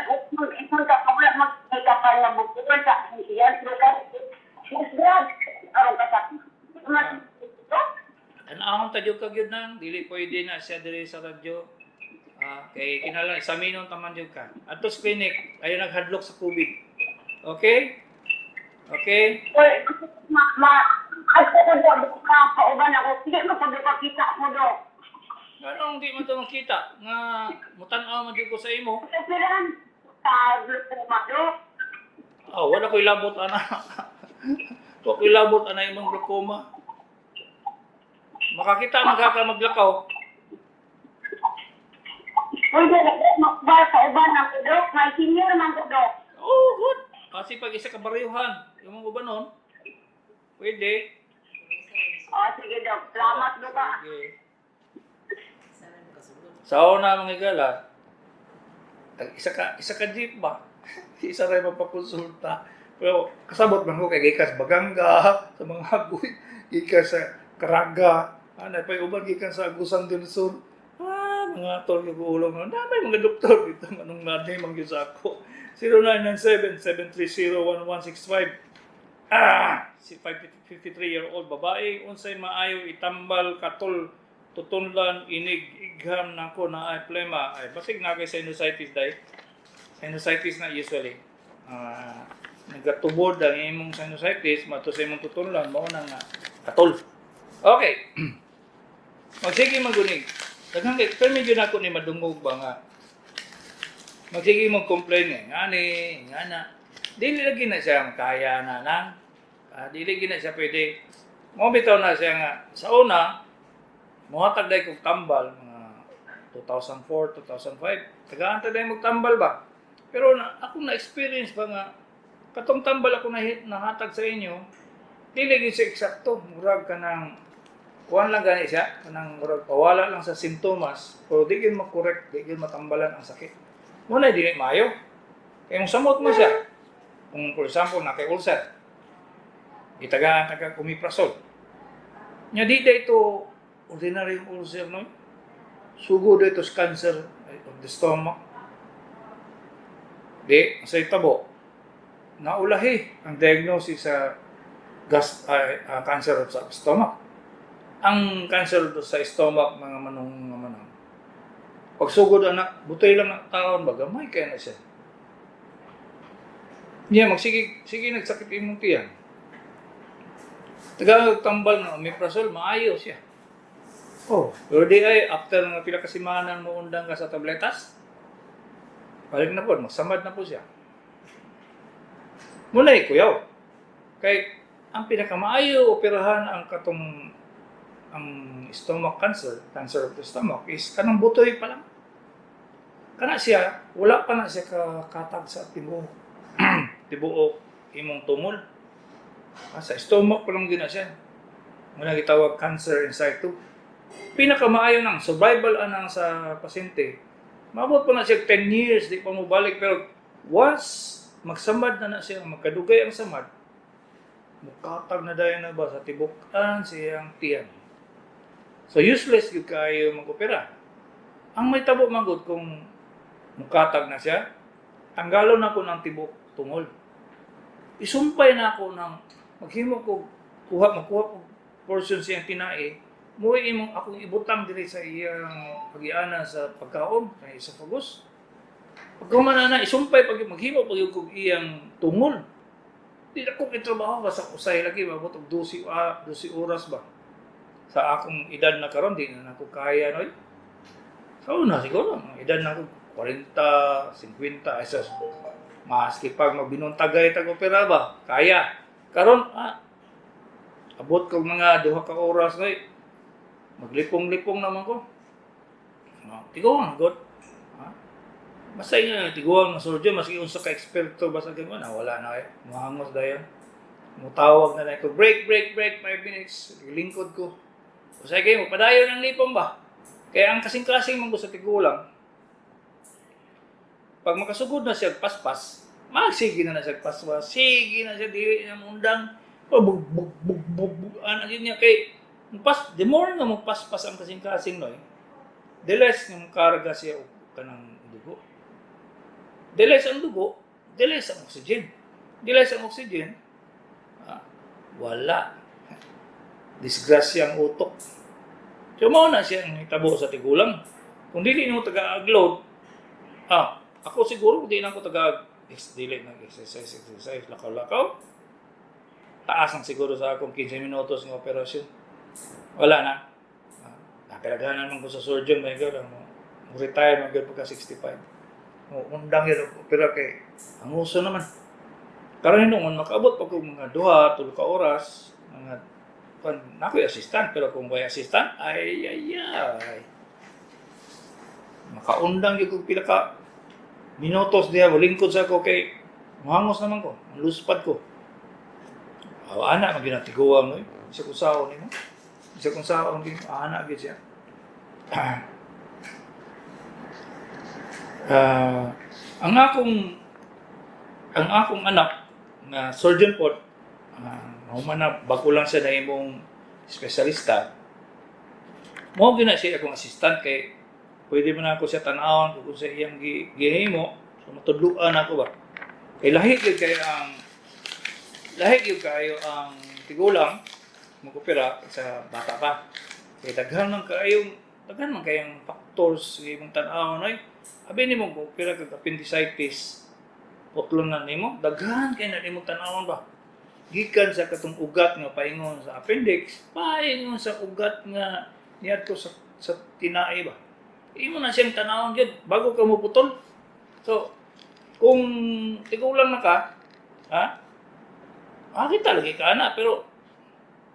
[SPEAKER 3] ibang ka wala magkakapal na bukuan sa iyan, mas grabe, aron ka sa mas
[SPEAKER 2] Tanawon ta gyud ka gyud nang dili pwede na siya diri sa radyo. Ah, kay kinahanglan examinon taman gyud ka. Adto sa clinic, ayo naghadlok sa COVID. Okay? Okay?
[SPEAKER 3] Or, ma, ma, ako ko do, ka, pauban ako, hindi mo pag kita ko do.
[SPEAKER 2] Anong di man to makita nga mutan-aw man gyud ko sa imo?
[SPEAKER 3] Operahan sa glaucoma do.
[SPEAKER 2] Ah, wala ko'y labot ana. Wa ko'y labot ana imong glaucoma. Makakita man ka ka maglakaw.
[SPEAKER 3] Pwede na, ba, pauban ako do, may senior man ko do.
[SPEAKER 2] Oh, good. Kasi pag isa ka baryuhan, yung mga uban nun, pwede.
[SPEAKER 3] Oh, sige do, salamat do ka.
[SPEAKER 2] Sige. Sa una mga igala, tag isa ka jeep ba? Isa rin mapakonsulta. Pero kasabot man ko kay gikan sa Baganga, sa mga hagoy, gikan sa Caraga, ana pa uban gikan sa Agusan del Sur. Ah, mga tol yung ulo nga. Damay mga doktor dito anong nanay man gyud sa ako. 0997-730-1165. Ah, si 53-year-old babae unsay maayo itambal katol tutunlan inig igham nako na ay plema ay basig na kay sinusitis dai. Sinusitis na usually. Ah, nagatubod ang imong sinusitis mato sa imong tutunlan mao na nga katol. Okay. Magsige magunig. Daghang kay pero medyo na ako ni madungog ba nga. Magsige mo complain nga ngani, ngana. Dili lagi na siya kaya na nang. Ah, dili gina siya pwede. Mo bitaw na siya nga sa una mohatag dai kog tambal mga 2004, 2005. Tagaan ta dai magtambal ba? Pero na, ako na experience ba nga katong tambal ako na nahatag sa inyo, dili gyud siya eksakto. Murag ka ng kuan lang gani siya, kanang murag pawala lang sa simptomas, pero di gyud makorek, di gyud matambalan ang sakit. Muna dili maayo. Kay kung samot mo siya, kung for example na kay ulcer, gitagaan ta ka omeprazole. Nya di ito ordinary ulcer no. Sugod ito sa cancer of the stomach. Di, sa itabo, naulahi ang diagnosis sa gas, cancer sa stomach. Ang cancer sa stomach, mga manong mga manong. Pagsugod anak, butoy lang ng taon ba gamay kay na siya. Niya magsige sige nagsakit imong tiyan. Taga tambal na omeprazole maayo siya. Oh, pero di ay after nga pila ka semana mo undang ka sa tabletas, balik na po, magsamad na po siya. Muna kuyaw. Kay ang pinakamaayo operahan ang katong ang stomach cancer, cancer of the stomach is kanang butoy pa lang. Kana siya, wala pa na siya kakatag sa tibuok. Tibuok imong tumol. Ah, sa stomach pa lang gina siya. Muna gitawag cancer in situ. Pinakamaayo nang survival anang sa pasyente. Maabot pa na siya 10 years, di pa mo balik. Pero once magsamad na na siya, magkadugay ang samad, mukatag na dayon na ba sa tibukan siyang tiyan. So useless gyud kaayo mag-opera. Ang may tabo man gud kung mukatag na siya, tanggalon ako ng tibok tungol. Isumpay na ako ng maghimo ko kuha makuha ko portion siyang tinae, mo imong akong ibutang diri sa iyang pagiana sa pagkaon sa esophagus. Pagkahuman na na isumpay pag maghimo pag kog iyang tungol. Di na ko kitrabaho basta usay lagi mabot og 12 12 oras ba. Sa akong edad na karon di na nako kaya noy. Sa una siguro, ang edad na ako 40, 50, ay sus, maski pag magbinuntagay tag opera ba, kaya. Karon abot kog mga 2 ka oras noy. Maglipong-lipong naman ko. Ah, tiguang god. Ha? Basta nga tiguang nga surgeon maski unsa ka eksperto basta ganun na wala na eh. Muhangos dayon. Mutawag na lang ko, break, break, break, 5 minutes. Lingkod ko. Usay kayo, padayon ang lipong ba? Kaya ang kasing-kasing man ko sa tigulang, pag makasugod na siya paspas, magsige na na siya paspas, sige na siya, dili na mundang, oh, bug, bug, bug, bug, bug, ano yun niya, kay, pas, the more nga mo paspas ang kasing-kasing noy, the less nga karga siya og kanang dugo. The less ang dugo, the less ang oxygen. The less ang oxygen, wala. Disgrasya ang utok. So, mao na siya ang hitabo sa tigulang. Kung dili nimo taga-agload, ako siguro di na ako taga dili nag exercise, exercise, lakaw-lakaw. Taas ang siguro sa akong 15 minutos ng operasyon. Wala na. Nakilaghanan man ko sa surgeon, my God, ang retire man gyud pagka 65. Mo undang yun og opera kay ang uso naman. Karon hinuon makaabot pa kog mga 2, 3 ka oras, mga kan nakoy assistant pero kung way assistant ay ay ay. Makaundang gyud kog pila ka minutos diha lingkod sa ako kay muhangos naman ko, ang luspad ko. Aw ana man gyud ang tiguang noy. Bisa kung saon nimo. Bisa kung saon gyud ana gyud siya. Ang akong anak nga surgeon po, human na bago lang siya na imong espesyalista. Mao gyud na siya akong assistant kay pwede man ako siya tan-awon kung sa iyang gihimo, so matudluan ako ba. Kay lahi gyud kayo ang tigulang mag-opera sa bata pa. Kay daghan man kayong factors sa imong tan-awon ay. Abi nimo opera kag appendicitis, putlon na nimo, daghan kay na nimong tan-awon ba. Gikan sa katong ugat nga paingon sa appendix, paingon sa ugat nga niadto sa tinai ba. Imo na siyang tanawon gyud bago ka moputol. So, kung tigulang na ka, ha? Makita lagi ka na, pero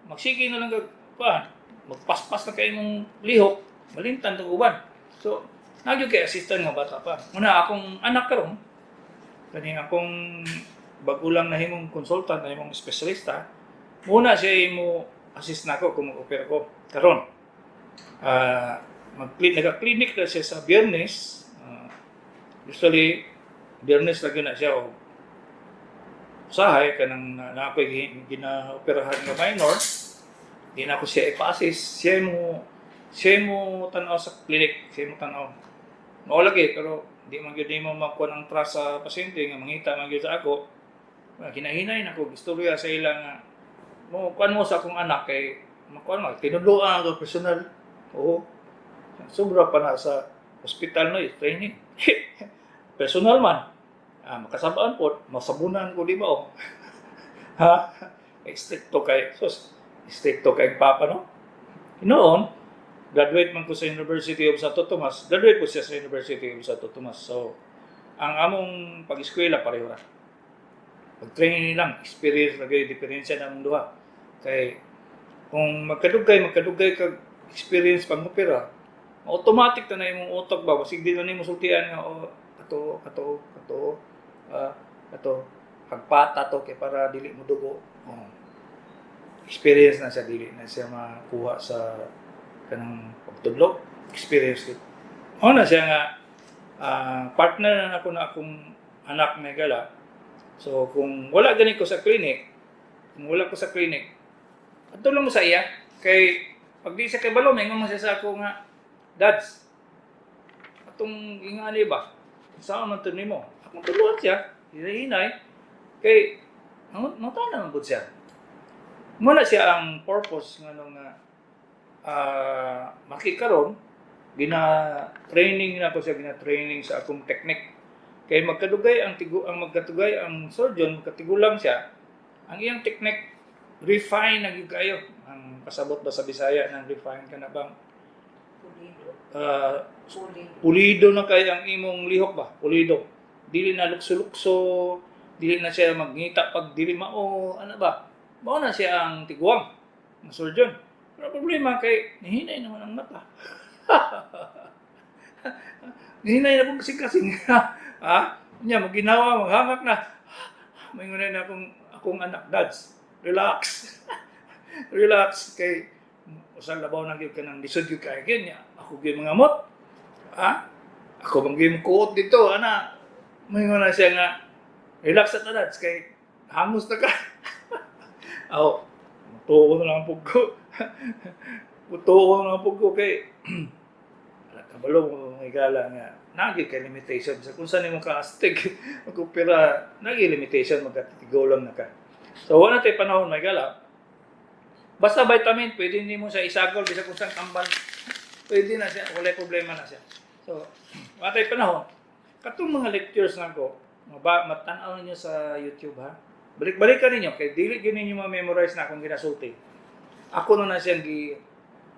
[SPEAKER 2] magsige na lang ka, kuan, magpaspas na kay imong lihok, malintan tong uban. So, nagyo kay assistant nga bata pa. Muna akong anak karon, kani akong bago lang nahimong consultant, nahimong espesyalista, muna siya mo assist nako kung mag-opera ko karon. Mag nagka-clinic na siya sa Biyernes. Usually Biyernes lagi na siya o usahay kanang na ako'y ginaoperahan nga minor, di na ako siya ipa-assist. Siya mo tan-aw sa clinic, siya mo tan-aw. Mao lagi, pero di man gyud nimo makuha ang trust sa pasyente nga mangita man gyud sa ako. Hinahinay na ko istorya sa ila nga mo kuan mo sa akong anak kay makuan mo tinudloan ako personal. Oo. Sobra pa na sa hospital no training. Personal man. Makasabaan po, masabunan ko di ba oh. Ha? Stricto kay sus, stricto kay papa no. Noon, graduate man ko sa University of Santo Tomas. Graduate ko siya sa University of Santo Tomas. So, ang among pag-eskwela pareho ra. Pag-training lang, experience lagi diferensya na among duha. Kay kung magkadugay kag experience pag opera, automatic na na imong utok ba, basig di na nimo sultian nga oh, kato kato kato kato hagpata to kay para dili mo dugo. Oh. Experience na siya, dili na siya makuha sa kanang pagtudlo. Experience gud. Mao na siya nga partner na ako na akong anak may gala. So kung wala gani ko sa clinic, kung wala ko sa clinic, adto lang mo sa iya kay pag di siya kay balo, maingon man siya sa ako nga, "Dads, atong ingani ba? Saan man to nimo?" Akong tuluan siya, hinay kay mangutana man pud siya. Muna siya ang purpose nga nung makikaron gina-training na ko siya, gina-training sa akong technique. Kay magkadugay ang surgeon, magkatigulang siya, ang iyang technique refine na gyud kayo. Ang pasabot ba sa Bisaya ng refine ka na bang
[SPEAKER 4] Pulido. Pulido.
[SPEAKER 2] Pulido na kay ang imong lihok ba? Pulido. Dili na lukso-lukso, dili na siya magngita pag dili mao, ano ba? Mao na siya ang tiguang, ang surgeon. Pero problema kay nihinay naman ang mata. Nihinay na pong kasing-kasing. Ha? Nya maginawa, maghangak na. Maingon na akong anak, "Dads, relax. Relax kay usang labaw na gyud ka ng lisod gyud kay gyud niya. Ako gyud mga mot. Ha? Ako bang gyud kuot dito, ana." Maingon na siya nga, "Relax sa dads kay hangos na ka." Aw, mutuo na lang pug ko. Mutuo na lang pug ko kay wala kabalo mo mga igala nga nagi kay limitation sa kung saan nimo ka astig magopera, nagi limitation magkatigulang na ka. So wala tay panahon, may gala. Basta vitamin, pwede nimo sa isagol bisag kung saan tambal. Pwede na siya, wala problema na siya. So, wala tay panahon. Katong mga lectures nako, maba matan-aw ninyo sa YouTube ha. Balik-balikan ninyo kay dili gyud ninyo ma-memorize na akong ginasulti. Ako na na siyang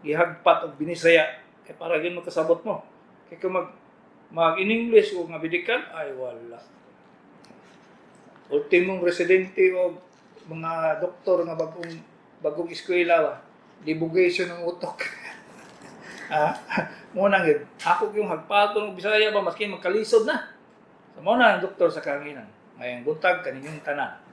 [SPEAKER 2] gihagpat og binisaya kay para gyud magkasabot mo. Kay kung mag mag in English o nga medical ay wala. Ultimong residente o mga doktor nga bagong bagong eskwela ba, divulgation ng utok. Ah, mo na gyud. Ako yung hagpaton og Bisaya ba maski magkalisod na. So mo na ang doktor sa kahanginan. Ngayong buntag kaninyong tanan.